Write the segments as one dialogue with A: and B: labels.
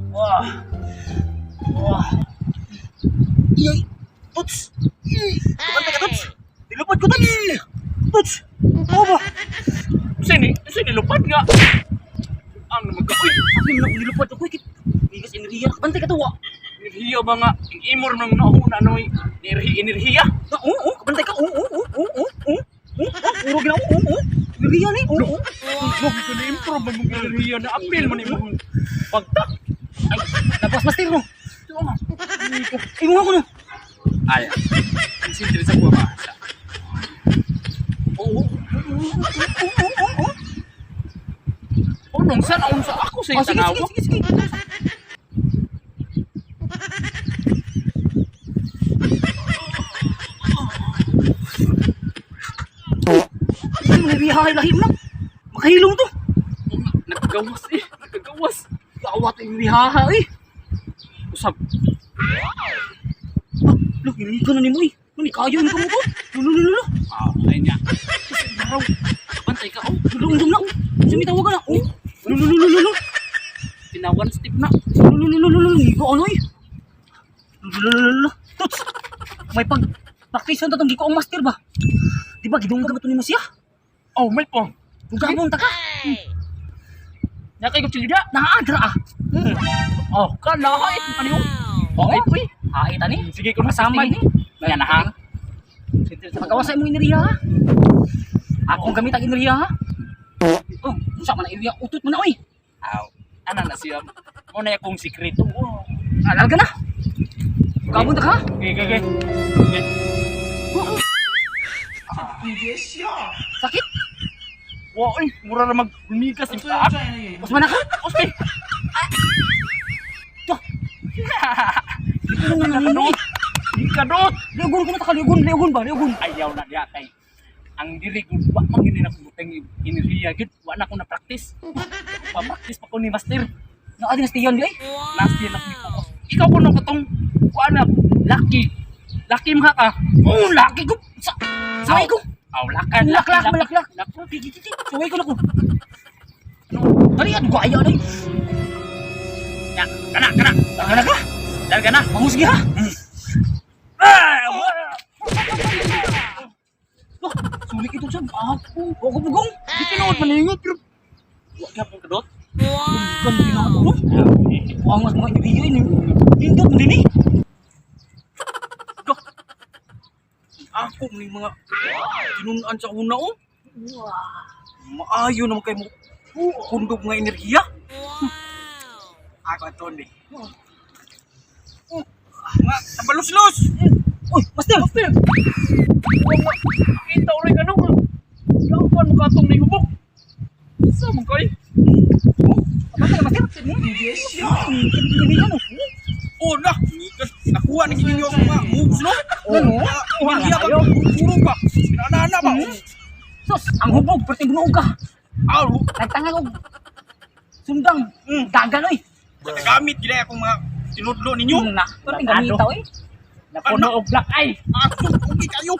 A: Wah. Wah.
B: Iyoy! Tuts! Kabantay ka, Tuts! Nilupad ko, Tuts! Tuts! Oo ba?
A: Sini, sini lupad nga. Ang naman ka, uy,
B: Ako yung nilupad ako. Migas enerhiya. Kabantay ka to, wa.
A: enerhiya ba nga? Ang imor nang nauna noy, enerhiya, enerhiya.
B: Na, oo, oo, kabantay ka. Oo, oo, oo, oo, oo, oo, oo, puro gina, oo, oo. Enerhiya ni, oo, oo.
A: Huwag ko na-improve ang mong enerhiya na apil man imong pagtak.
B: Ay, nabas master no. Ingon ko no.
A: Ay, concentrate sa kuha ba?
B: Oo, oo, oo, oo, oo, oo.
A: Unong saan ang sa ako sa
B: Oh, sige,
A: tanawa?
B: sige, sige, sige. Ay, mga biyahe lahim na. Makahilong to.
A: Naggawas eh, naggawas.
B: Gawa to yung biyahe eh.
A: Usab,
B: Ah, lo, hindi ka na ni mo eh. Ano, kayo ni ka mo to? Lo, lo, lo, lo.
A: ah, ay niya. Kasi naraw, bantay ka, oh.
B: Lo, lo, lo, Sumitawa ka na. Oh. Lo, lo, lo, lo, lo.
A: Tinawan step na.
B: Lo, lo, lo, lo, lo, lo. Ano eh. Lo, lo, lo, lo, lo. Tuts! May pag practice na itong giko ang master ba? Di ba gidunggan ba ito ni mo siya?
A: Oh, may po.
B: Dunggan ta ka.
A: Nya kay kutsilyo da.
B: Naadra ah.
A: Oh, kalahay ano yung?
B: Oo.
A: Okay, uy.
B: Ah, ita ni.
A: Sige, kung kasama ni. Kaya na ha.
B: Pagawa sa imong enerhiya ha. Akong gamit ang enerhiya ha. Oh, unsa man ang enerhiya? Utot mo na oy.
A: Aw, ana na siya. Mo na akong sikreto. Oh.
B: Alal ka na. Gabon ta ka.
A: Okay, okay, okay. Okay.
B: Sakit.
A: Wa, oy, mura ra maghumigas yung paa.
B: Mas man ka.
A: Oste.
B: Tuh. Ligon na nimo.
A: Kadot.
B: Ligon ko na ta ka ligon, ligon ba? Ligon.
A: Ayaw na diya kay ang diri gud wa man gini na butang enerhiya gud wa na ko na practice. Pa-practice pa ko ni master.
B: Naa din stiyon di ay.
A: Last year na ko focus. Ikaw kuno katong kuan na lucky. Lucky mga ka.
B: Oh, laki ko. Sa Saway ko.
A: Aw, lakan.
B: Laklak, malaklak. Kiki kiki. Saway ko na ko. Dali at gaya na.
A: Ya, kana kana.
B: Tanga na ka.
A: Dal kana.
B: Manghusgi ha.
A: Ah, wa-
B: Loh, sulit ito sa ako. Ako bugong.
A: Di tinuod maningot pero wa gyapon kadot.
B: Kan din ako. Ang mas mga enerhiya ini. Nindot mo din eh.
A: Doh. Ako ni mga tinunan sa una oh. Maayo naman kay mo kundog nga enerhiya. Ako aton ni. Nga tabalos-los.
B: Uy, master.
A: Master. Kita oray ka nung. Gawon mo katong nihubok. Sa man kay?
B: Master, master. Kini ano?
C: Oh, na, nakuha na ninyo ang mga moves, no?
B: Oo.
C: Enerhiya ba? Puro ba? Pinanana ba?
B: Sus, ang hubog, perti bunuog ka.
C: Aw,
B: Nagtangag og sundang. Dagan oy.
C: gamit gila akong mga tinudlo ninyo.
B: Na, perti gamita oy.
A: Napuno og black eye.
C: Ako, okay kayo.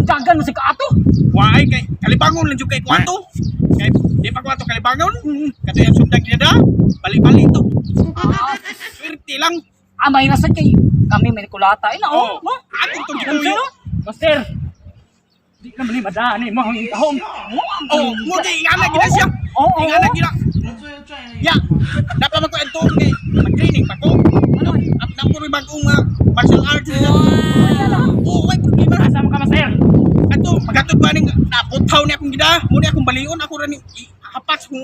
B: Dagan mo si kaato.
C: Waay, kay kalibangon lang jud kay kuwato. Kay di pa kuwato kalibangon. Kato yung sundang ginada, bali-bali to.
B: Ah,
C: Swerte lang.
B: ah, may nasa kay kami may kulata eh na oh.
C: Oh, akong tong
B: Ano
C: gituyo.
B: no?
A: Master. Di naman ni madaan ni mo ang kahom.
C: Oh, mo kay ingana gina siya.
B: Oo, oo.
C: Ingana gina. Ya, dapat magkuwento kay mag-training pa ko.
B: Ano?
C: Up na ko rin bagong mga martial arts. Oo, ay problema.
A: Asa man ka master?
C: Ato, magatod ba ning naputaw ni akong gida? Muna akong balion ako ra ni hapas ko.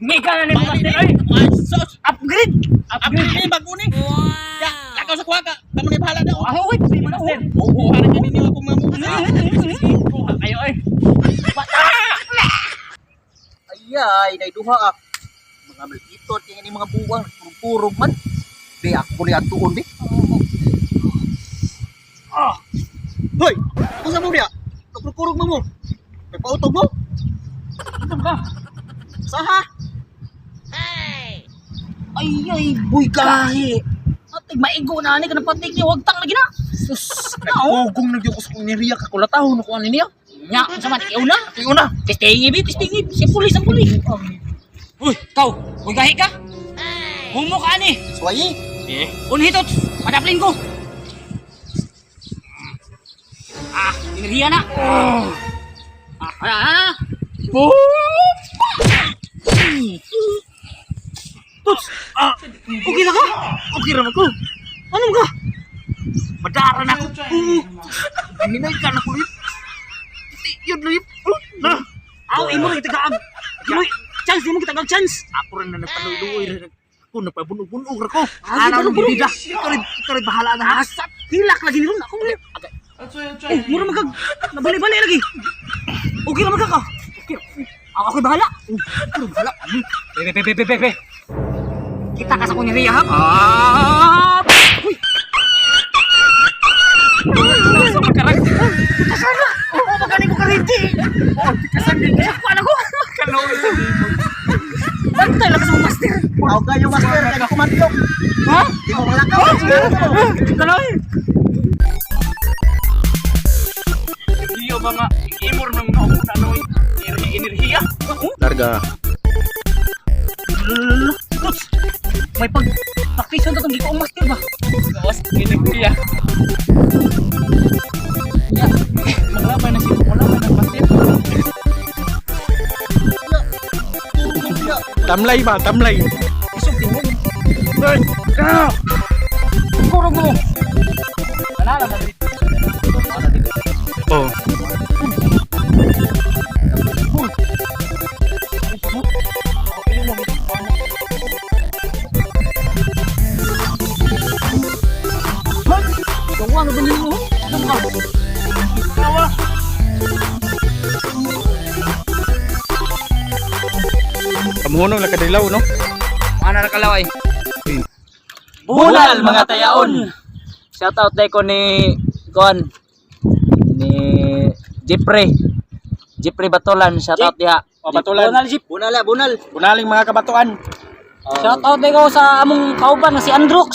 A: Ngiga na ni mo
C: Bali
A: master
C: ni.
A: oy.
C: Ay, sus.
B: Upgrade.
C: Upgrade ni bago ni. Ya, lakaw sa kuha ka. Kamo ni bahala na.
B: Ah, oy, problema na oh.
C: Oo, para ka ninyo akong mga moves.
A: Kuha kayo oy.
D: Ayay, naiduha ah. Mga malkitot, kaya ni mga buwang, purong-purong man. Be, ako ni atuon, be.
A: Ah,
D: Hoy, kung mo niya? Nagpurong mo mo. May pautog mo?
A: asa ka?
D: Saha?
B: Ay ay, buy gahi. Atig maigo na ani kanang patik niya, wag tang lagi na.
D: Sus,
B: Na oh.
D: nagpugong na ko sa enerhiya kakulatahon ako ano niya.
B: Nya, unsa man ikaw na?
D: Ikaw na.
B: Testingi bi, testingi. Si pulis ang pulis. Uy, ikaw, buy gahi ka? Humo ka ani.
D: Suwayi.
C: Eh.
B: Unhi, Tots. Padaplin ko. Ah, enerhiya na. Ah, ah, ah. Tots, ah, okay na ka?
D: Okay ra man ko.
B: Ano ka?
D: Madara na ako. Oo. Hinay ka na ko, Lip. Yun, Lip. Na.
B: Aw, imo rin kitagaag. Imo, chance, imo kitagaag chance.
D: Ako rin na nagpaluloy rin. Ako nagpabunog-bunog ra ko.
B: Ah,
D: Ano
B: kita
D: nang bida? Ikaw rin bahala na ha.
B: Ah, sa hilak lagi ni ron. Ako mo. Eh, mura magkag nabali-bali lagi. Okay ra magka ka. Okay. Aw, ako'y bahala.
D: Ako bahala.
A: Be, be, be, be, be, be.
B: Kita ka sa kunya riya, ha? Ah! Uy!
A: Sa makarag.
B: Kasana! Oo, magaling ko karindi.
A: Oh, tikasan din.
B: Kuan ako.
A: Kaloy.
B: Bantay lang ka sa mga master.
D: Ako kayo, master. Kaya kumantlok.
B: Ha?
D: Di mo malakaw.
B: Kaloy!
A: Iyo mga imor ng mga una no enerhiya.
C: Larga.
B: Tuts! May pag practice na itong gikoong master ba?
A: Gawas enerhiya. Ya, maglabay na siya, wala na master.
C: Tamlay ba? Tamlay.
B: Isog din mo. Kurog mo!
A: Wala na dito.
C: Oh.
B: Gawa na ba nilo? Ano ba?
A: Gawa.
C: Kamuhunong lang kadilaw, no?
A: Mana na kalaway.
E: Bunal mga tayaon. Shout out ko ni Kon ni Jeffrey. Jeffrey Batolan, shout out diha.
C: O, Batulan.
B: Bunal jeep.
D: Bunal, ah, bunal.
C: Unaling mga kabatuan.
B: Shout out ko sa among kauban nga si Androx.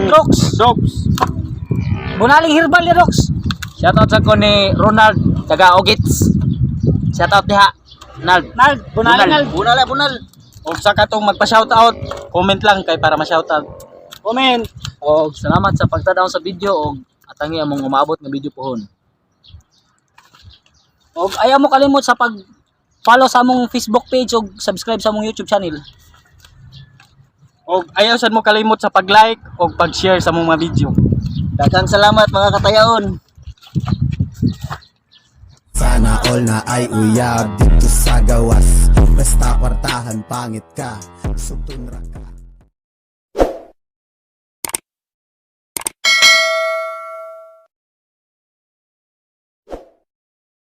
B: Drox.
C: Dogs.
B: Bunaling herbal ni Rox.
E: Shout out sa ko ni Ronald taga Ogits. Shout out diha. Nald.
B: Nald, bunaling
E: Bunal.
B: Nald.
D: Bunal, ah, bunal.
C: O sa katong magpa-shoutout, comment lang kay para ma-shoutout.
B: Comment.
E: Og salamat sa pagtanaw sa video og atangi among umabot nga video pohon.
B: Og ayaw mo kalimot sa pag follow sa among Facebook page og subscribe sa among YouTube channel.
C: O ayaw sad mo kalimot sa pag-like o pag-share sa mong mga video.
D: Daghang salamat mga katayaon.
F: Sana all na ay uyab dito sa gawas. Basta kwartahan pangit ka, sugtun ra ka.